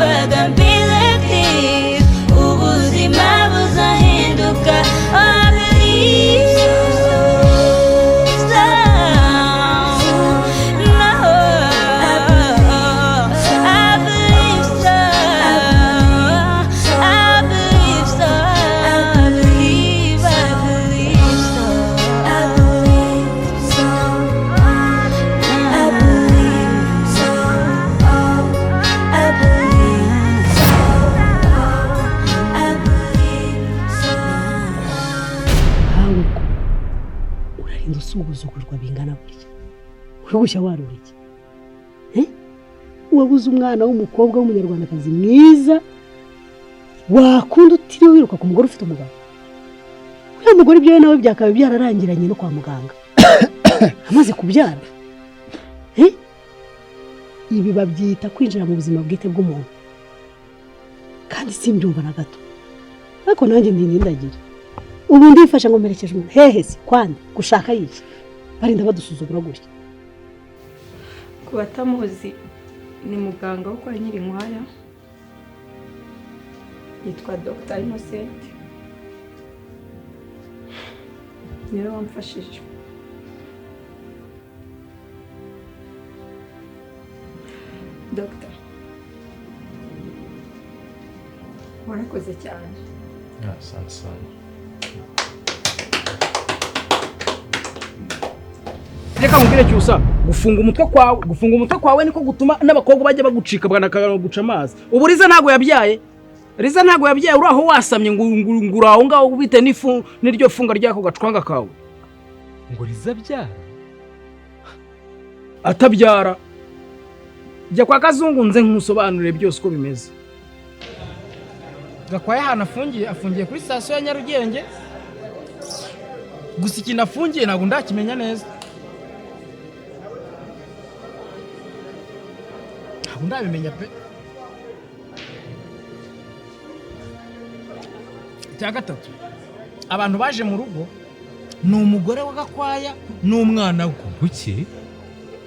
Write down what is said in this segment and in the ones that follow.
never gonna be like this. Ubuzima buzahinduka. I believe so. No, I believe so. I believe so. I believe, I believe so. I believe so. I believe so. I believe so. I believe so. Nkawe ko urarinda usuguzugurwa bingana gutya, uri gushya warura iki? Eh? Wabuze umwana w'umukobwa w'Umunyarwandakazi mwiza wakunda, utiriwe wiruka ku mugore ufite umugabo? Uriya mugore ibyo nawe byakaba byararangiranye no kwa muganga amaze kubyara. Eh? Ibi babyita kwinjira mu buzima bwite bw'umuntu, kandi simbyumva na gato. Ariko nanjye ndindagira ubu ndifashe ngo mperekeje umuntu hehe se kwande gushaka yiki? Barinda badusuzugura gutya. Ku batamuzi, ni muganga wo kwa Nyirinkwaya, yitwa Dr Innocent, niwe wamfashije. Dr, warakoze cyane. Asante sana. Reka nkubwire, Cyusa, gufunga umutwe kwawe, gufunga umutwe kwawe niko gutuma n'abakobwa bajya bagucika guca amazi. Ubu Riza ntabwo yabyaye, Riza ntabwo yabyaye, uri aho wasamye ngo uri aho ngaho bite n'ifu n'iryo funga ry'ako gacwanga kawe. Ngo Riza abyara? Atabyara, jya kwa Kazungu nze nkusobanurire byose uko bimeze. Gakwaya ahantu afungiye, afungiye kuri sitasiyo ya Nyarugenge. Gusa ikintu afungiye ntabwo ndakimenya neza, ntabwo ndabimenya pe. Icya gatatu, abantu baje mu rugo ni umugore wa Gakwaya n'umwana we. Kuki?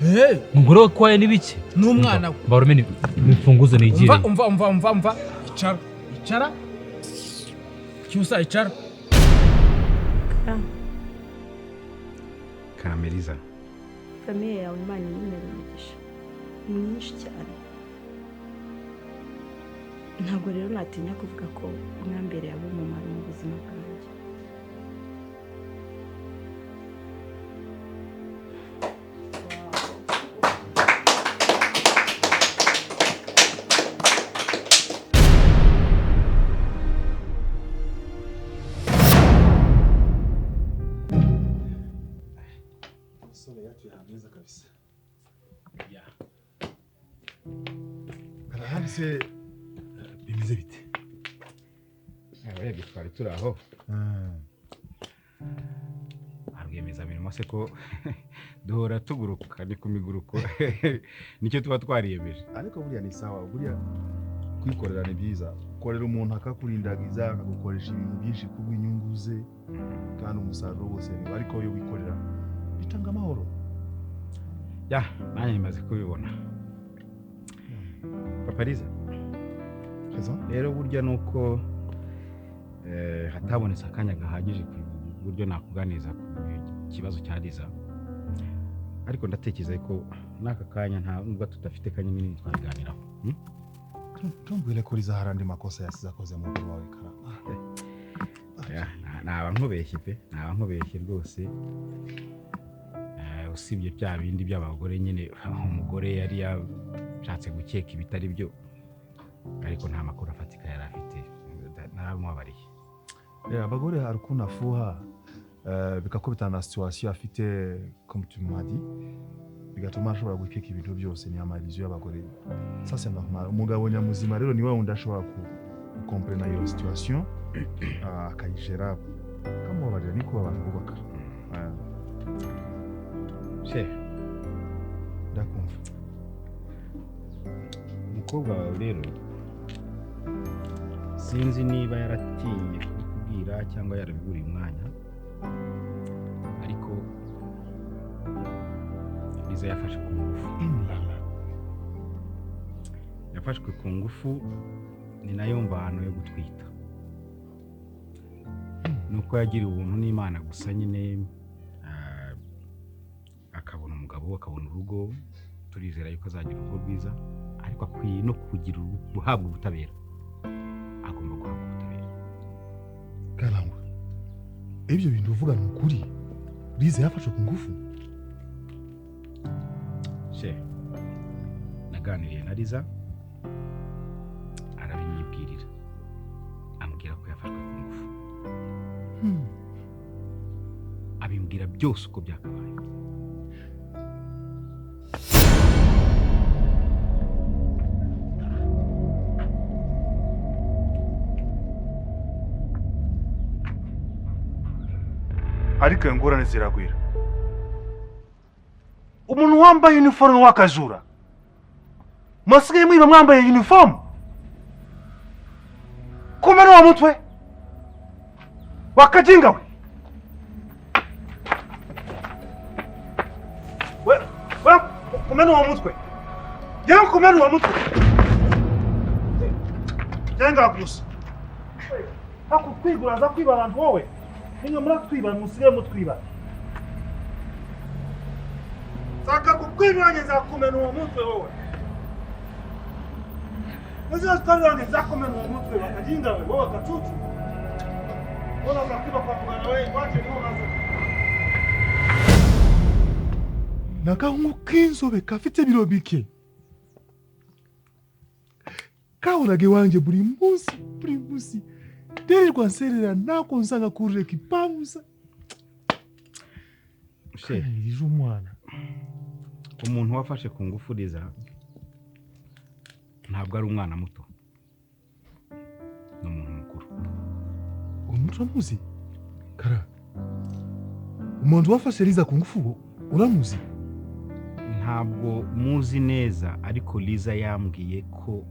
Hey, Umugore wa Gakwaya ni biki? N'umwana we. Barumene imfunguzo nigire. Umva, umva, umva, umva, umva, icara, icara, Cyusa, icara. Kameriza. Famille yawe Imana inyemera umugisha mwinshi cyane. Ntabwo rero natinya kuvuga ko mwambereye ab'umumaro mu buzima bwanjye. Umusore yatuye ahantu heza kabisa. Ahandi se bimeze bite? Urebye twari turi aho rwiyemezamirimo se ko duhora tuguruka, ni ku miguruko, nicyo tuba twariyemeje. Ariko buriya ni sawa, buriya kwikorera ni byiza. Ukorera umuntu akakurindagiza, akagukoresha ibintu byinshi kubw'inyungu ze, kandi umusaruro wose ni, ariko iyo wikorera bitanga amahoro. Ya, nanjye maze kubibona, Papa Liza. Rero burya nuko hatabonetse akanya gahagije ku buryo nakuganiriza ku kibazo cya Liza, ariko ndatekereza ko n'aka kanya nta nubwo tudafite kanya nini twabiganiraho. Tumbwire ko Liza hari andi makosa yasize akoze mu rugo wawe, Karama. Ya, naba nkubeshye pe, naba nkubeshye rwose. Usibye bya bindi by'abagore nyine, umugore yari yashatse gukeka ibitari byo, ariko nta makuru afatika yari afite, naramubabariye. Abagore hari ukuntu afuha, bikakubitana na situation afite, comme tu m'as dit, bigatuma ashobora gukeka ibintu byose. Ni amarizo y'abagore, ça c'est normal. Umugabo nyamuzima rero ni wa wundi ashobora gukomprena iyo situation, akayigera, akamubabarira. Niko abantu bubaka. She. Ndakumva. Umukobwa wawe rero sinzi niba yaratinye kubikubwira cyangwa yarabiburiye umwanya, ariko Liza yafashe ku ngufu. Yafashwe ku ngufu, ni nayo mvano yo gutwita. Nuko yagiriwe ubuntu n'Imana gusa nyine, akabona umugabo, akabona urugo. Turizera yuko azagira urugo rwiza, ariko akwiye no kugira guhabwa ubutabera. Agomba guhabwa ubutabera. Karangwa, ibyo bintu uvuga ni ukuri? Liza yafashwe ku ngufu? She, naganiriye na Liza, arabinyibwirira, ambwira ko yafashwe ku ngufu. Abimbwira byose uko byakabaye. Ariko ingorane ziragwira. Umuntu wambaye uniforme w'akajura, mwasigaye mwiba mwambaye uniforme, kumena wa mutwe wakajinga we. We, we, kumena wa mutwe, yewe kumena wa mutwe, jenga gusa hakukwigura za kwiba abantu wowe. Nimwe muratwiba, musigaye mutwiba. Saka kukwibanye nzakumena uwo mutwe wowe. Uzastange nzakumena uwo mutwe bakajinga we, wowe kacucu. Wowe zakwiba kwa mugana we, waje niho baza. Nakahungu k'inzobe kafite biro bike kahoraga iwanjye buri munsi buri munsi, ndererwa nserera nako nsanga kurureka ipanguza. She, Kanirije umwana. umuntu wafashe ku ngufu Liza ntabwo ari umwana muto, ni umuntu mukuru. Umuntu uramuzi Kara? Umuntu wafashe Liza ku ngufu uramuzi? Ntabwo muzi neza, ariko Liza yambwiye ko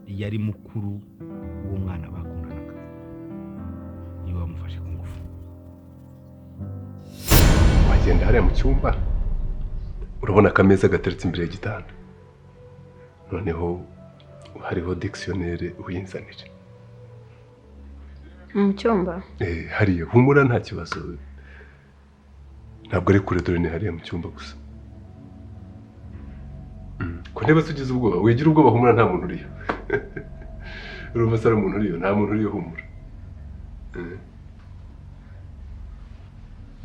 yari mukuru w'umwana bakundanaga, niwe wamufashe ku ngufu. Wagenda hariya mu cyumba, urabona akameza gateretse imbere y'igitanda, noneho hariho dictionnaire, uyinzanire. Mu cyumba? Hariya, humura nta kibazo, ntabwo ari kure, dore ni hariya mu cyumba gusa. Ko niba se ugize ubwoba, wigira ubwoba, humura nta muntu uriyo. Urumva se ari umuntu uriyo? Nta muntu uriyo, humura.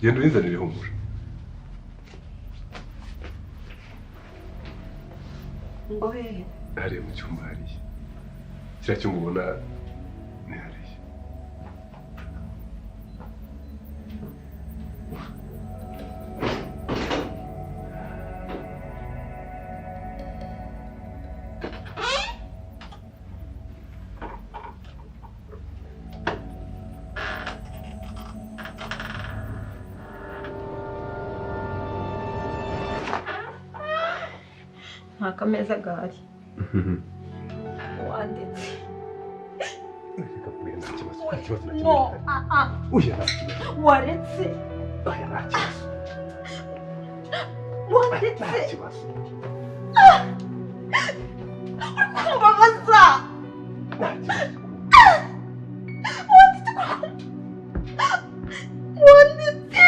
Genda uyinzanire, humura. Ngo hehe? Hariya mu cyumba, hariya kiriya cyumba ubona ni hariya. Nta kameza gahari. Wanditse. Reka kubwira, nta kibazo, nta kibazo na kimwe. No, ah ah. Oya, nta kibazo. Waretse. Oya, nta kibazo. Wanditse. Nta kibazo. Uri kumbabaza. Nta kibazo. Wanditse. Wanditse.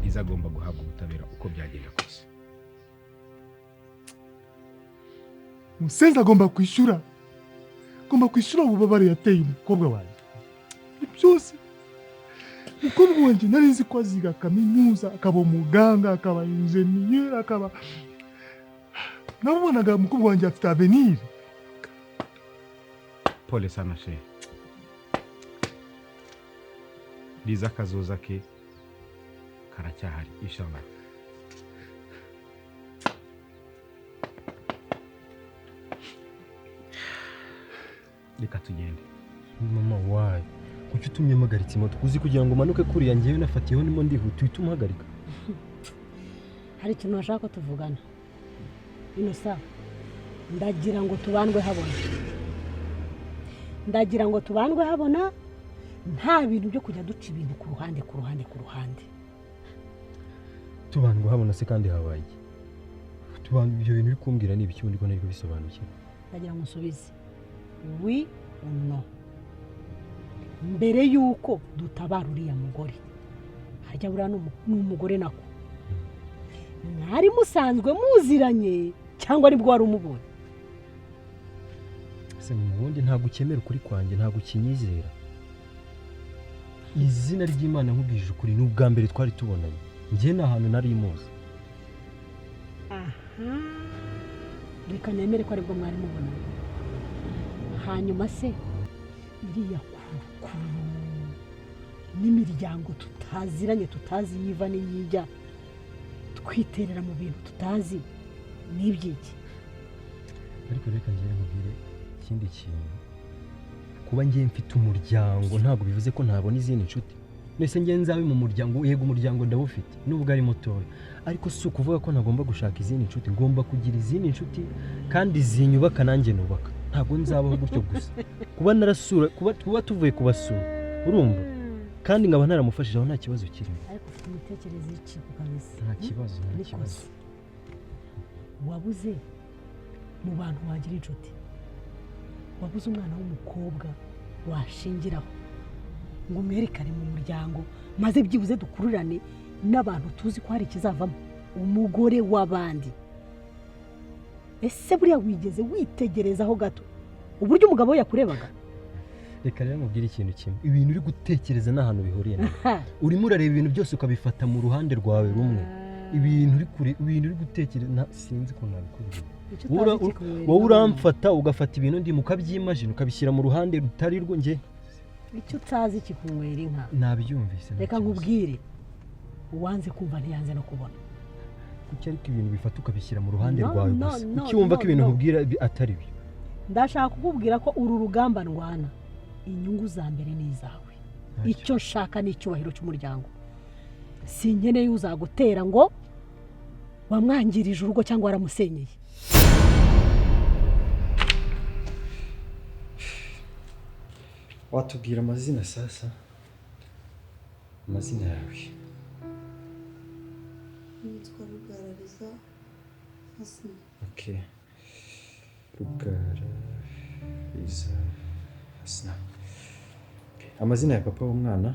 Liza agomba guhabwa ubutabera uko byagenda kose. Musenzi agomba kwishyura. Ngomba kwishyura ububabare yateye umukobwa wanjye. Byose umukobwa wanjye nari nzi ko aziga kaminuza, akaba umuganga, akaba enjeniyeri, akaba namubonaga umukobwa wanjye afite avenir. Pole sana she. Liza kazoza ke karacyahari inshallah. Reka tugende. Mama wayi, kuki utumye mpagaritse imodoka? Uzi kugira ngo umanuke kuriya ngewe nafatiyeho nimo ndihuta uhita umuhagarika. Hari ikintu bashaka ko tuvugana. Inosa, ndagira ngo tubandwe habona. Ndagira ngo tubandwe habona, nta bintu byo kujya duca ibintu ku ruhande ku ruhande ku ruhande. Tubandwe habona se kandi habaye iki? Tubandwe ibyo bintu uri kumbwira ni ibiki ubundi ko ntari kubisobanukirwa? Ndagira ngo nsubize. Oui ou non? Mbere yuko dutabara uriya mugore, harya buriya ni umugore nako, mwari musanzwe muziranye cyangwa aribwo wari umubonye? Se mu bundi ntabwo ukemera ukuri kwanjye, ntabwo ukinyizera. Izina ry'Imana nkubwije ukuri, ni ubwa mbere twari tubonanye, njye nta hantu nari muzi. Aha, reka nemere ko aribwo mwari mubonanye. Hanyuma se iriya kurukuru n'imiryango tutaziranye, tutazi yiva n'iyijya, twiterera mu bintu tutazi n'ibyiki? Ariko reka ngiye nkubwire ikindi kintu. Kuba ngiye mfite umuryango ntabwo bivuze ko ntabona izindi nshuti. Nese ngiye nzabe mu muryango, yego umuryango ndawufite nubwo ari mutoya, ariko si ukuvuga ko ntagomba gushaka izindi nshuti. Ngomba kugira izindi nshuti kandi zinyubaka nanjye nubaka. Ntabwo nzabaho gutyo gusa. Kuba narasura, kuba tuvuye kubasura, urumva, kandi nkaba naramufashije aho nta kibazo kirimo. Ariko ufite imitekerereze y'iciko kabisa. Nta kibazo, nta kibazo. Wabuze mu bantu wagira inshuti, wabuze umwana w'umukobwa washingiraho ngo umwerekane mu muryango, maze byibuze dukururane n'abantu tuzi ko hari ikizavamo, umugore w'abandi. Ese buriya wigeze witegerezaho gato uburyo umugabo we yakurebaga? Reka rero mubwire ikintu kimwe, ibintu uri gutekereza n'ahantu bihuriye nawe. Urimo urareba ibintu byose ukabifata mu ruhande rwawe rumwe. Ibintu uri kure, ibintu uri gutekereza, sinzi ko nabikubwira. Wowe uramfata ugafata ibintu ndi mukabyimagine ukabishyira mu ruhande rutari rwo nge. Icyo utazi kikunywera inka. Nabyumvise. Reka nkubwire, uwanze kumva ntiyanze no kubona. Kuki ariko ibintu bifata ukabishyira mu ruhande rwawe gusa? Kuki wumva ko ibintu nkubwira atari byo? Ndashaka kukubwira ko uru rugamba ndwana, inyungu za mbere ni izawe. Icyo nshaka ni icyubahiro cy'umuryango. Sinkeneye uzagutera ngo wamwangirije urugo cyangwa waramusenyeye. Watubwira amazina sasa? Amazina yawe? Nitwa Rugarariza Hasna. Okay. Rugarariza Hasna. Okay. Amazina ya papa w'umwana?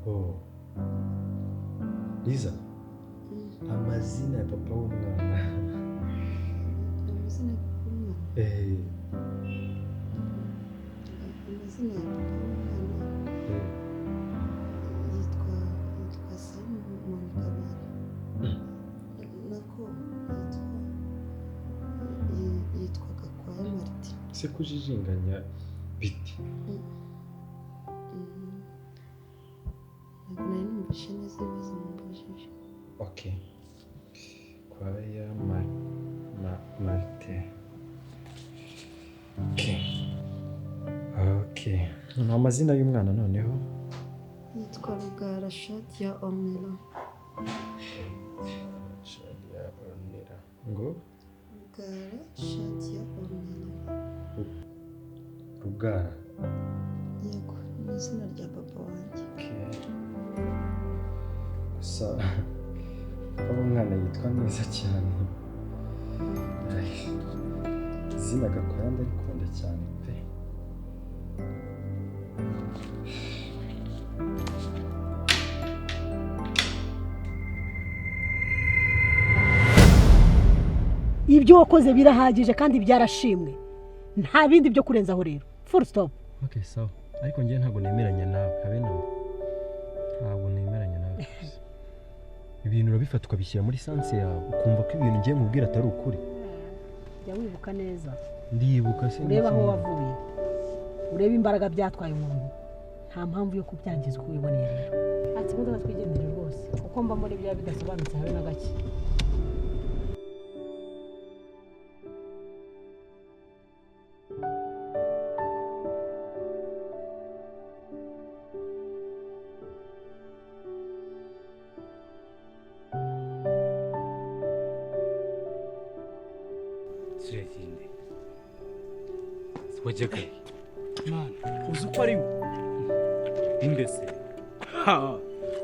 Oh. Liza. Amazina ya papa w'umwana. Amazina ya papa w'umwana? Amazina ya papa w'umwana yitwa Simon Kabera. Nako yitwa Gakwaya Martin. Se kujijinganya biti? Ntabwo nari numvise neza ibibazo mumbajije. Okay. Kwaya Martin. Okay. Okay. Amazina y'umwana noneho? Yitwa Rugara Shadia Ornella. Shadia Ornella. Ngo? Rugara Shadia Ornella. Rugara. Yego, ni izina rya papa wanjye. Okay. Gusa papa w'umwana yitwa neza cyane. Izina Gakwaya ndarikunda cyane pe. Ibyo wakoze birahagije kandi byarashimwe, nta bindi byo kurenzaho rero, full stop. Okay, sawa, ariko njye ntabwo nemeranya nawe, habe nawe ntabwo nemeranya nawe kabisa. Ibintu urabifata ukabishyira muri sens yawe, ukumva ko ibintu ngiye nkubwira atari ukuri. Jya wibuka neza. Ndibuka se? Urebe aho wavuye, urebe imbaraga byatwaye umuntu, nta mpamvu yo kubyangiza uko wiboneye. Rero ati imodoka, twigendere rwose, kuko mba muri bya bidasobanutse habe na gake. Suragende wajyaga? Mani, uzi uko ari we? Inde se? Ha,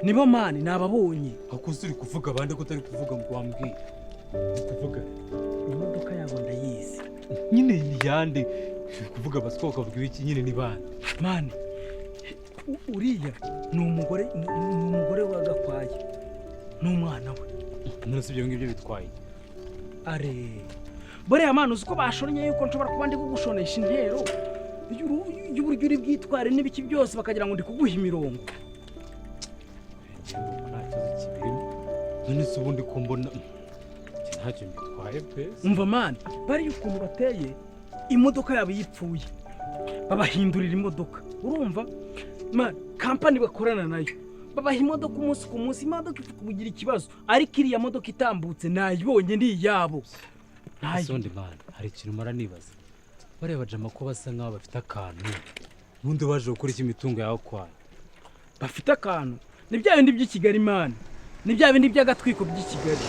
nibo mani, nababonye. Hakuze uri kuvuga abandi ko utari kuvuga ngo wambwiye uri kuvuga. Imodoka yabo ndayizi. Nyine ni yande? Uri kuvuga abaswa ukavuga ibiki? Nyine ni bande? Mani, uriya ni umugore, ni umugore wa Gakwaya n'umwana we. None se ibyo ngibyo bitwaye iki? Are buriya mani, uzi ko bashonnye yuko nshobora kuba ndi kugushonesha intero y'uburyo uri bwitware n'ibiki byose, bakagira ngo ndi kuguha imirongo. Njye ndumva nta kibazo kibirimo. None se ubundi ko mbona njye ntacyo mbitwaye pe. Umva mani, bariya ukuntu bateye, imodoka yabo iyo ipfuye babahindurira imodoka. Urumva mani, kampani bakorana nayo babaha imodoka umunsi ku munsi. Imodoka ipfa kugira ikibazo, ariko iriya modoka itambutse nayibonye, ni iyabo. Ese ubundi mani, hari ikintu mara nibaza: bariya bajama ko basa nkaho bafite akantu, ubundi baje gukora iki imitungo yawe kwayo? Bafite akantu, ni bya bindi by'i Kigali mani, ni bya bindi by'agatwiko by'i Kigali,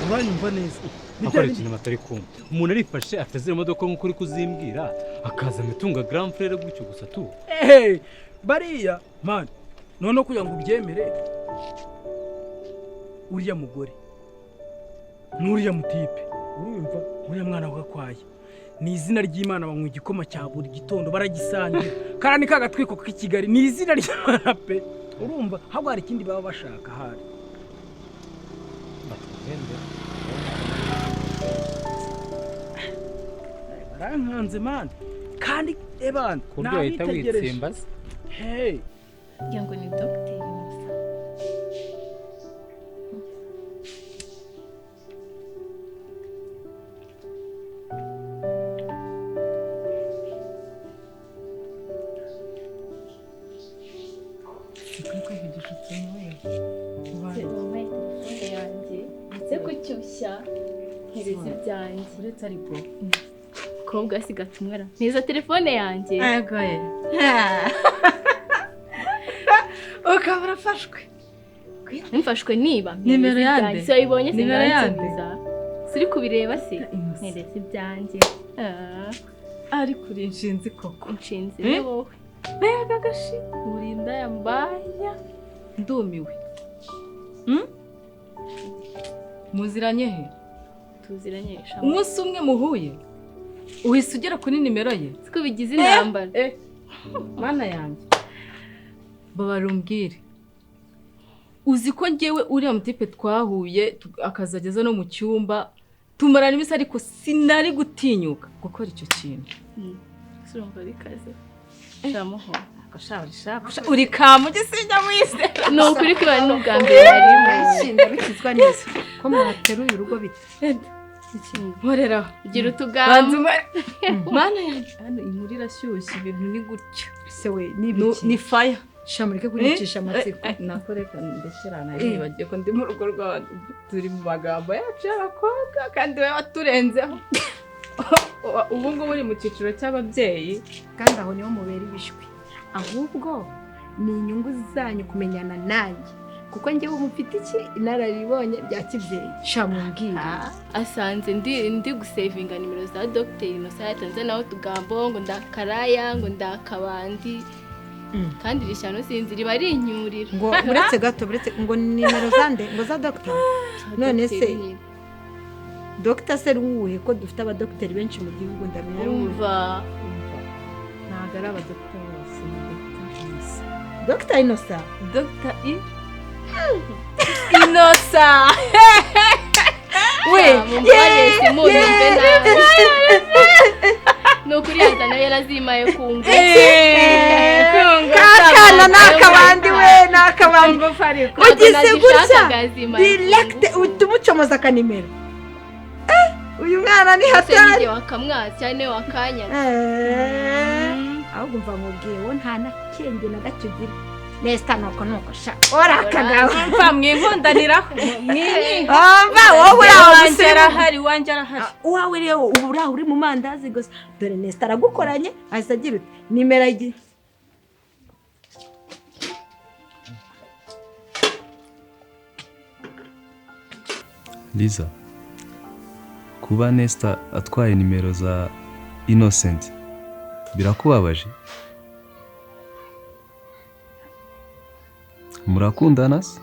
uranyumva neza? Ni bya Akora bindi. ikintu batari kumva, umuntu arifashe afite ziriya modoka nk'uko uri kuzimbwira, akaza imitungo ya grand frère gutyo gusa tu. Ehe, bariya mani, noneho kugira ngo ubyemere, uriya mugore n'uriya mutipe, urumva, uriya mwana wa Gakwaya, ni izina ry'Imana banywa igikoma cya buri gitondo, baragisangira. Kariya ni ka gatwiko k'i Kigali, ni izina ry'Imana pe. Urumva ahubwo hari ikindi baba bashaka ahari. Batugende. Barankanze mani, kandi ebana Ku buryo wahita nabitegereje. witsimba se? Hey. Ngira ngo ni dogiteri gusa. Ukuri kwivugisha utuntu we. Wampaye telefone yanjye ndetse kucyushya ntereza ibyanjye. Uretse ariko. Mukobwa asigaye umwara ntiza telefone yanjye. Agoye, ukaba urafashwe. Mfashwe niba Nimero yande? Si wayibonye se? Nimero yande? Ngansubiza suri kubireba se? Ntereza ibyanjye. Ah. Ariko uri inshinzi koko. Inshinzi? Eh? Ni wowe. Mbega agashi urinda yambaya, ndumiwe. Hmm? Muziranye he? Tuziranye sha. Umunsi umwe muhuye uhise ugera kuri nimero ye? Siko bigize intambara. Eh, mana yanjye, babara umbwire, uzi ko ngewe uriya mutipe twahuye akazageza no mu cyumba tumarana iminsi, ariko sinari gutinyuka gukora icyo kintu. Ese urumva bikaze shamuho? Uri kamugi, sinjya wizera. Ni ukuri ko ni ubwa mbere nari muzi. Ndabikizwa neza ko mwateruye urugo bite? Nkoreraho. Gira utugambo. Banza mana yanjye, hano inkuru irashyushye, ibintu ni gutya. Se we, ni ibiki? Ni faya. Sha, mureke kunyicisha amatsiko. Nako reka ndekera, nibagiye ko ndi mu rugo rw'abantu, turi mu magambo yacu y'abakobwa, kandi wowe waturenzeho, ubu ngubu uri mu cyiciro cy'ababyeyi. Kandi aho niho mubera ibishwi. Ahubwo ni inyungu zanyu kumenyana nanjye, kuko njyewe ubu mfite iki inararibonye bya kibyeyi. Sha, mumbwire. Asanze ndi gusevinga nimero za dogiteri Innocent, yatanze nawe utugambo ngo ndakaraya, ngo ndakabandi, kandi iri shyano sinzi riba rinyurira. Ngo uretse gato, uretse ngo nimero zande? Ngo za dogita? None se Dogiteri nyine. Dogita se ruwuhe, ko dufite abadogiteri benshi mu gihugu? Ndamenya. Umva. Ntabwo ari abadogiteri bose, ni dogita Innocent. Dogita Innocent? Dogita Innocent. We. Mumbabarire simunyumve nabi. Ni ukuri yazana yarazimaye ku ngufu. Kakana ni akabandi we, ni akabandi. Ugize gutya Ntabwo direct uhita umucomoza akanimero. Uyu mwana ni Se hatari. nijye wakamwatsa cyane wakanyatse. Ahubwo mva mubwiye wo nta na kenge na gato ugira. Nesta nuko nuko sha. Ora akagabo. Mva mwinkundaniraho. Mwinyi. Mva wowe uri aho Wanjye musirimu. arahari, wanjye arahari. Uwawe rero ubu uri aho uri mu mandazi gusa. Dore Nesta aragukoranye ahise agira uti nimero agira. Liza, kuba Nesta atwaye nimero za Innocent birakubabaje? Murakundana se?